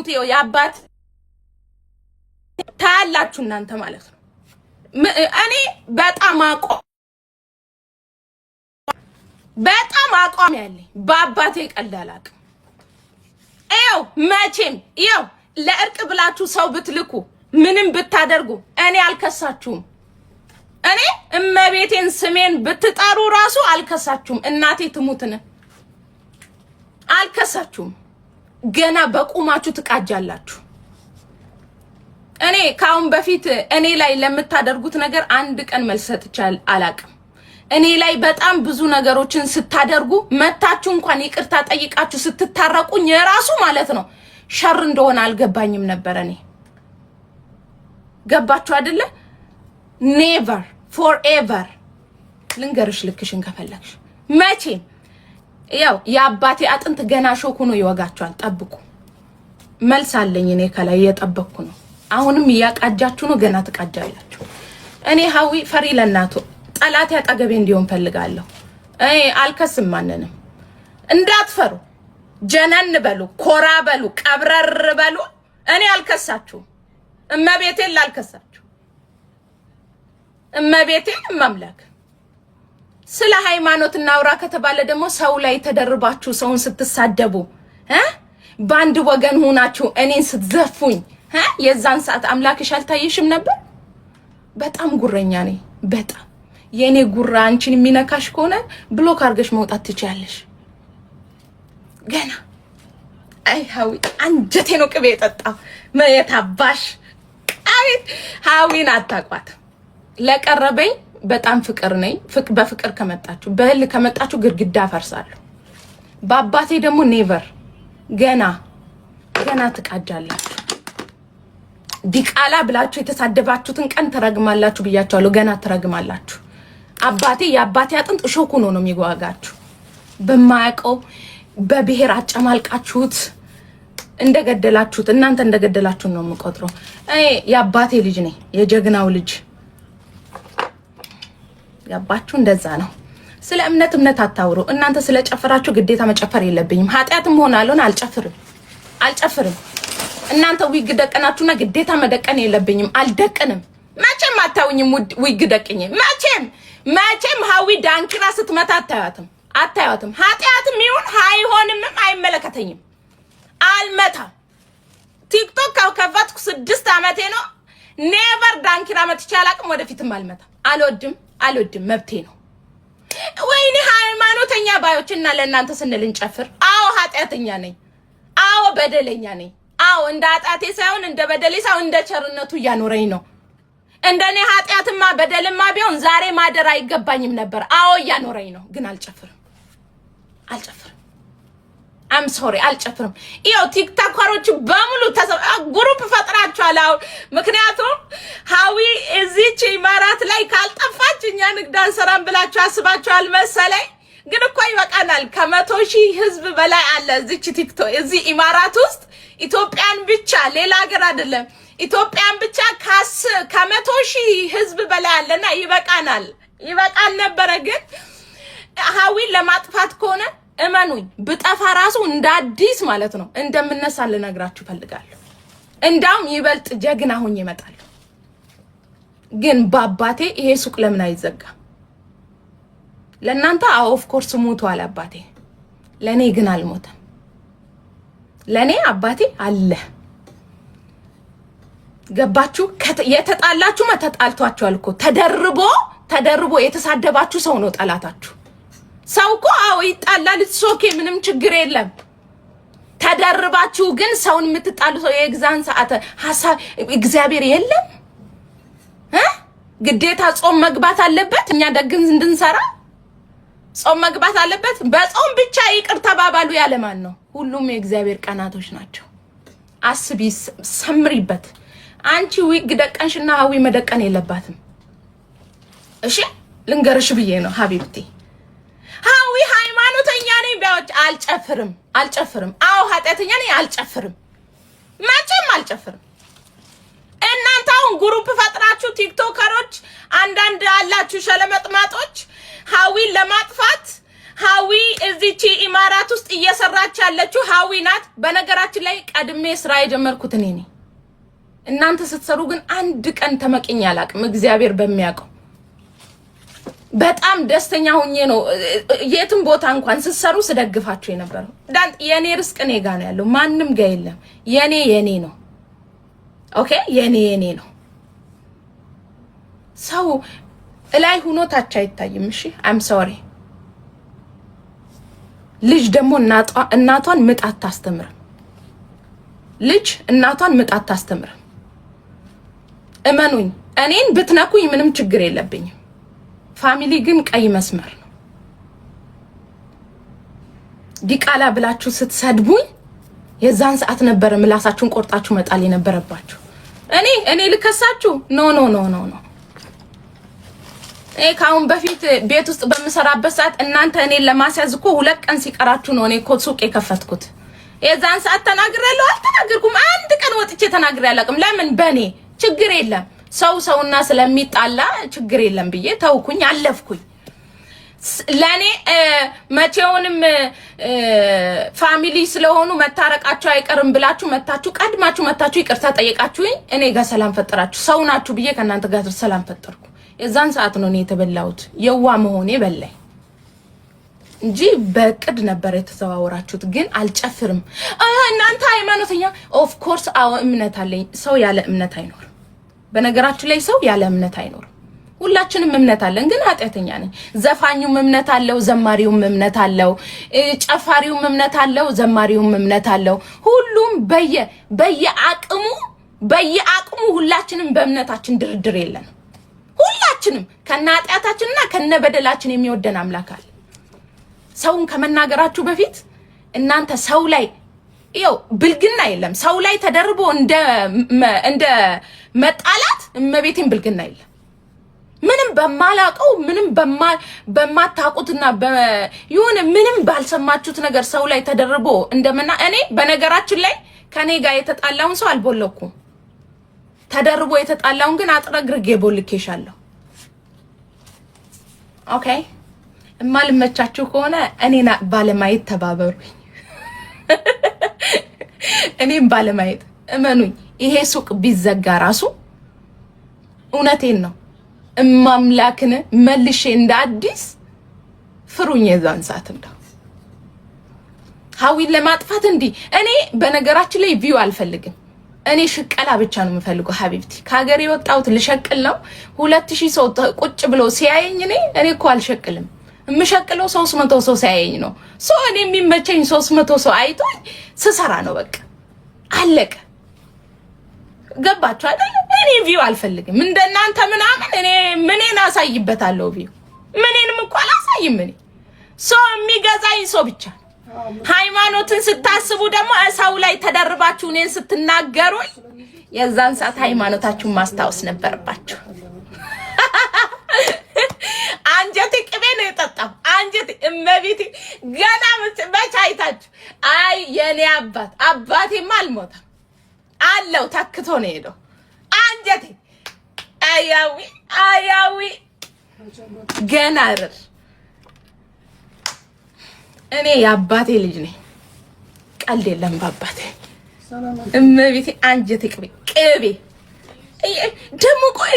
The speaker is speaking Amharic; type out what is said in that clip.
ይኸው የአባት ታያላችሁ እናንተ ማለት ነው። እኔ በጣም አቋም ያለኝ፣ በአባቴ ቀልድ አላውቅም። ይኸው መቼም ይኸው ለእርቅ ብላችሁ ሰው ብትልኩ፣ ምንም ብታደርጉ እኔ አልከሳችሁም። እኔ እመቤቴን ስሜን ብትጠሩ ራሱ አልከሳችሁም። እናቴ ትሙትን አልከሳችሁም። ገና በቁማችሁ ትቃጃላችሁ። እኔ ከአሁን በፊት እኔ ላይ ለምታደርጉት ነገር አንድ ቀን መልስ ሰጥቼ አላቅም። እኔ ላይ በጣም ብዙ ነገሮችን ስታደርጉ መታችሁ እንኳን ይቅርታ ጠይቃችሁ ስትታረቁኝ የራሱ ማለት ነው ሸር እንደሆነ አልገባኝም ነበር። እኔ ገባችሁ አይደለ? Never forever ልንገርሽ፣ ልክሽን ከፈለግሽ መቼም ያው የአባቴ አጥንት ገና ሾክ ሆኖ ይወጋችኋል። ጠብቁ። መልስ አለኝ፣ እኔ ከላይ እየጠበቅኩ ነው። አሁንም እያቃጃችሁ ነው፣ ገና ትቃጃላችሁ። እኔ ሀዊ ፈሪ ለእናቱ ጠላቴ አጠገቤ እንዲሆን ፈልጋለሁ። እኔ አልከስም ማንንም። እንዳትፈሩ፣ ጀነን በሉ፣ ኮራ በሉ፣ ቀብረር በሉ። እኔ አልከሳችሁም። እመቤቴን ላልከሳችሁ፣ እመቤቴን እማምላክ። ስለ ሃይማኖት እናውራ ከተባለ ደግሞ ሰው ላይ ተደርባችሁ ሰውን ስትሳደቡ፣ በአንድ ወገን ሆናችሁ እኔን ስትዘፉኝ የዛን ሰዓት አምላክሽ አልታየሽም ነበር? በጣም ጉረኛ ነኝ። በጣም የእኔ ጉራ አንቺን የሚነካሽ ከሆነ block አድርገሽ መውጣት ትችያለሽ። ገና አይ ሀዊ አንጀቴ ነው ቅቤ የጠጣው። የታባሽ አቤት፣ ሀዊን አታቋት። ለቀረበኝ በጣም ፍቅር ነኝ። በፍቅር ከመጣችሁ፣ በህል ከመጣችሁ ግድግዳ አፈርሳለሁ። በአባቴ ደግሞ never። ገና ገና ትቃጃላችሁ። ዲቃላ ብላችሁ የተሳደባችሁትን ቀን ትረግማላችሁ ብያችኋለሁ። ገና ትረግማላችሁ። አባቴ የአባቴ አጥንት እሾክ ሆኖ ነው የሚዋጋችሁ። በማያውቀው በብሔር አጨማልቃችሁት እንደገደላችሁት፣ እናንተ እንደገደላችሁት ነው የምቆጥረው። እኔ የአባቴ ልጅ ነኝ፣ የጀግናው ልጅ፣ ገባችሁ? እንደዛ ነው። ስለ እምነት እምነት አታውሩ። እናንተ ስለጨፈራችሁ ግዴታ መጨፈር የለብኝም። ኃጢአትም ሆነ አልሆነ አልጨፍርም፣ አልጨፍርም። እናንተ ዊግ ደቀናችሁና ግዴታ መደቀን የለብኝም። አልደቅንም። መቼም አታዩኝም ዊግ ደቅኜ። መቼም መቼም ሀዊ ዳንኪራ ስትመታ አታዩትም፣ አታዩትም። ኃጢአትም ይሁን አይሆንምም አይመለከተኝም። አልመታም። ቲክቶክ ከከፈትኩ 6 ዓመቴ ነው። Never ዳንኪራ መትቼ አላውቅም። ወደፊትም አልመታም። አልወድም፣ አልወድም። መብቴ ነው። ወይኔ ሃይማኖተኛ ባዮች እና ለእናንተ ስንል እንጨፍር። አዎ ኃጢአተኛ ነኝ። አዎ በደለኛ ነኝ። አዎ እንደ ኃጢአቴ ሳይሆን፣ እንደ በደሌ ሳይሆን፣ እንደ ቸርነቱ እያኖረኝ ነው። እንደኔ ኃጢአትማ በደልማ ቢሆን ዛሬ ማደር አይገባኝም ነበር። አዎ እያኖረኝ ነው፣ ግን አልጨፍርም፣ አልጨፍርም። I'm sorry፣ አልጨፍርም። ይኸው ቲክቶከሮች በሙሉ group ፈጥራችኋል አሁን። ምክንያቱም ሀዊ እዚች ኢማራት ላይ ካልጠፋች እኛ ንግድ አንሰራም ብላችሁ አስባችኋል መሰለኝ። ግን እኮ ይበቃናል። ከ100,000 ህዝብ በላይ አለ እዚች ቲክቶክ፣ እዚህ ኢማራት ውስጥ ኢትዮጵያን ብቻ፣ ሌላ ሀገር አይደለም። ኢትዮጵያን ብቻ ከ100,000 ህዝብ በላይ አለና ይበቃናል። ይበቃል ነበረ። ግን ሀዊን ለማጥፋት ከሆነ እመኑኝ ብጠፋ ራሱ እንደ አዲስ ማለት ነው እንደምነሳ ልነግራችሁ እፈልጋለሁ። እንዳውም ይበልጥ ጀግና ሆኜ እመጣለሁ። ግን በአባቴ ይሄ ሱቅ ለምን አይዘጋም? ለእናንተ አዎ of course ሞቷል አባቴ፣ ለእኔ ግን አልሞተም። ለእኔ አባቴ አለ። ገባችሁ? የተጣላችሁማ ተጣልቷችኋል እኮ። ተደርቦ ተደርቦ የተሳደባችሁ ሰው ነው ጠላታችሁ። ሰው እኮ አዎ ይጣላል። Okay፣ ምንም ችግር የለም። ተደርባችሁ ግን ሰውን የምትጣሉ ሰው የግዛን ሰዓት ሀሳብ እግዚአብሔር የለም እ ግዴታ ጾም መግባት አለበት። እኛ ደግን እንድንሰራ ጾም መግባት አለበት። በጾም ብቻ ይቅር ተባባሉ ያለ ማን ነው? ሁሉም የእግዚአብሔር ቀናቶች ናቸው። አስቢ፣ ሰምሪበት። አንቺ ዊግ ደቀንሽና ሀዊ መደቀን የለባትም። እሺ ልንገርሽ ብዬ ነው حبيبتي። ሀዊ ሃይማኖተኛ ነኝ ቢያዎች አልጨፍርም፣ አልጨፍርም። አዎ ኃጢአተኛ ነኝ፣ አልጨፍርም፣ መቼም አልጨፍርም። እናንተ አሁን group ፈጥራችሁ ቲክቶከሮች አንዳንድ አላችሁ ሸለመጥማጦች፣ ሀዊን ለማጥፋት። ሀዊ እዚቺ ኢማራት ውስጥ እየሰራች ያለችው ሀዊ ናት። በነገራችን ላይ ቀድሜ ስራ የጀመርኩት እኔ ነኝ። እናንተ ስትሰሩ ግን አንድ ቀን ተመቅኝ አላውቅም። እግዚአብሔር በሚያውቀው በጣም ደስተኛ ሁኜ ነው የትም ቦታ እንኳን ስትሰሩ ስደግፋችሁ የነበረው። ዳን የኔ ርስቅ እኔ ጋ ነው ያለው፣ ማንም ጋ የለም። የኔ የኔ ነው። Okay፣ የኔ የኔ ነው። ሰው እላይ ሁኖ ታች አይታይም። እሺ፣ I'm sorry። ልጅ ደግሞ እናቷን ምጥ አታስተምርም። ልጅ እናቷን ምጥ አታስተምርም። እመኑኝ፣ እኔን ብትነኩኝ ምንም ችግር የለብኝም። Family ግን ቀይ መስመር ነው። ዲቃላ ብላችሁ ስትሰድቡኝ የዛን ሰዓት ነበረ ምላሳችሁን ቆርጣችሁ መጣል የነበረባችሁ። እኔ ልከሳችሁ? No, no, no, no, no። እኔ ከአሁን በፊት ቤት ውስጥ በምሰራበት ሰዓት እናንተ እኔን ለማስያዝ እኮ 2 ቀን ሲቀራችሁ ነው እኔ እኮ ሱቅ የከፈትኩት። የዛን ሰዓት ተናግሬያለሁ አልተናገርኩም? አንድ ቀን ወጥቼ ተናግሬ አላውቅም። ለምን? በእኔ ችግር የለም፣ ሰው ሰውና ስለሚጣላ ችግር የለም ብዬ ተውኩኝ፣ አለፍኩኝ። ለእኔ መቼውንም family ስለሆኑ መታረቃቸው አይቀርም ብላችሁ መታችሁ፣ ቀድማችሁ መታችሁ ይቅርታ ጠየቃችሁኝ። እኔ ጋር ሰላም ፈጠራችሁ። ሰው ናችሁ ብዬ ከእናንተ ጋር ሰላም ፈጠርኩ። የዛን ሰዓት ነው እኔ የተበላሁት። የዋ መሆኔ በላይ እንጂ በእቅድ ነበር የተዘዋወራችሁት። ግን አልጨፍርም። እናንተ ሃይማኖተኛ፣ of course አዎ እምነት አለኝ። ሰው ያለ እምነት አይኖርም። በነገራችን ላይ ሰው ያለ እምነት አይኖርም። ሁላችንም እምነት አለን፣ ግን ኃጢአተኛ ነን። ዘፋኙም እምነት አለው፣ ዘማሪውም እምነት አለው፣ ጨፋሪውም እምነት አለው፣ ዘማሪውም እምነት አለው። ሁሉም በየአቅሙ ሁላችንም በእምነታችን ድርድር የለንም። ሁላችንም ከነ ኃጢአታችንና ከነ በደላችን የሚወደን አምላክ አለ። ሰውን ከመናገራችሁ በፊት እናንተ ሰው ላይ ይኸው ብልግና የለም። ሰው ላይ ተደርቦ እንደ መጣላት እመቤቴን ብልግና የለም። ምንም በማላውቀው፣ ምንም በማታውቁትና የሆነ ምንም ባልሰማችሁት ነገር ሰው ላይ ተደርቦ እንደምና እኔ በነገራችን ላይ ከኔ ጋር የተጣላውን ሰው አልቦለኩም። ተደርቦ የተጣላውን ግን አጥረግርጌ ቦልኬሻለሁ። Okay፣ እማልመቻችሁ ከሆነ እኔን ባለማየት ተባበሩኝ። እኔም ባለማየት እመኑኝ፣ ይሄ ሱቅ ቢዘጋ ራሱ እውነቴን ነው እማምላክን መልሼ እንደ አዲስ ፍሩኝ። የዛን ሰዓት እንደው ሀዊን ለማጥፋት እንዲህ እኔ በነገራችን ላይ view አልፈልግም። እኔ ሽቀላ ብቻ ነው የምፈልገው። حبيبتي፣ ከሀገር የወጣሁት ልሸቅል ነው። 2000 ሰው ቁጭ ብሎ ሲያየኝ እኔ እኮ አልሸቅልም። የምሸቅለው 300 ሰው ሲያየኝ ነው። So እኔ የሚመቸኝ 300 ሰው አይቶኝ ስሰራ ነው። በቃ አለቀ። ገባችሁ አይደል? እኔ view አልፈልግም እንደናንተ ምናምን። እኔ ምኔን አሳይበታለሁ? View ምኔንም እኮ አላሳይም። እኔ ሰው የሚገዛኝ ሰው ብቻ። ሃይማኖትን ስታስቡ ደግሞ ሰው ላይ ተደርባችሁ እኔን ስትናገሩኝ የዛን ሰዓት ሃይማኖታችሁን ማስታወስ ነበረባችሁ። አንጀቴ ቅቤ ነው የጠጣው። አንጀቴ እመቤቴ ገና መች አይታችሁ። አይ የኔ አባት፣ አባቴማ አልሞተም አለው፣ ተክቶ ነው የሄደው። አንጀቴ አያዊ አያዊ ገና ርር እኔ የአባቴ ልጅ ነኝ። ቀልድ የለም በአባቴ። እመቤቴ አንጀቴ ቅቤ ቅቤ ደግሞ ቆይ።